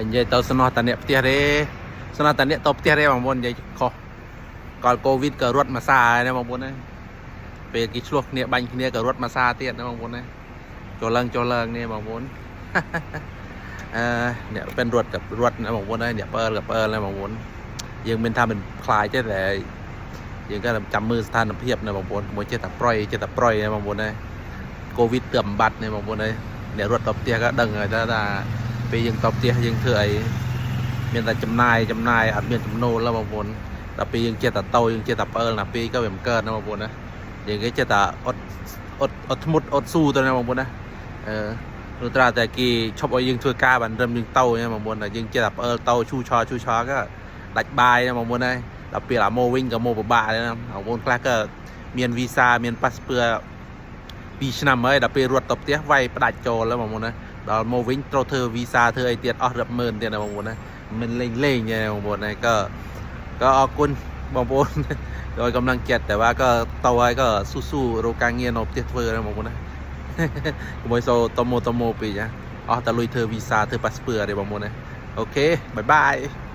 និយាយទៅសំណោះតាអ្នកផ្ទះទេសំណោះតាអ្នកទៅផ្ទះទេបងប្អូននិយាយខុសកាលកូវីដក៏រត់មកសាហើយណាបងប្អូនណាពេលគេឆ្លោះគ្នាបាញ់គ្នាក៏រត់មកសាទៀតណាបងប្អូនណាចូលឡើងចូលឡើងនេះបងប្អូន អឺអ្នកเป็นរត់กับរត់ណាបងប្អូនណាអ្នកពើលกับពើលណាបងប្អូនយើងមិនថាមិនខ្លាចទេតែយើងក៏ចាំមើលស្ថានភាពណាបងប្អូនមួយចេះតែប្រយចេះតែប្រយណាបងប្អូនណាកូវីដទើបបំបត្តិណាបងប្អូនណាអ្នករត់ទៅផ្ទះក៏ដឹងហើយថាពេលយើងទៅផ្ទះយើងធ្វើអីមានតែចំណាយចំណាយអត់មានចំណូលទេបងប្អូនដល់ពេលយើងចេះតែតោយើងចេះតែពើលណាពេលក៏វាមិនកើតណាបងប្អូនណាយើងគេចេះតែអត់អត់អត់ធ្មត់អត់ស៊ូទៅណាបងប្អូនណាអឺ ព្រោះត្រាតែគេឈប់ឲ្យយើងធ្វើការបានរឹមយើងតោណាបងប្អូនតែយើងចេះតែផ្អើលតោឈូឆឈូឆក៏ដាច់បាយណាបងប្អូនហើយដល់ពេលអាម៉ូវិញក៏ម៉ូពិបាកដែរណាបងប្អូនខ្លះក៏មានវីសាមានប៉ាសពើ2ឆ្នាំហើយដល់ពេលរត់ទៅផ្ទះវាយផ្ដាច់ចូលแล้วបងប្អូនណាដល់មកវិញត្រូវធ្វើវីសាធ្វើអីទៀតអស់រាប់ម៉ឺនទៀតណាបងប្អូនណាមិនលេងលេងទេបងប្អូនណាក៏ក៏អរគុណបងប្អូន ដោយកម្លាំងចិត្តតែว่าក៏តហើយក៏ស៊ូៗរកការងារនៅផ្ទះធ្វើណាបងប្អូនណា កុំឲ្យសូតមតមពេកណាអស់តែលុយធ្វើវីសាធ្វើប៉ាសពើទេបងប្អូនណាOK, bye bye.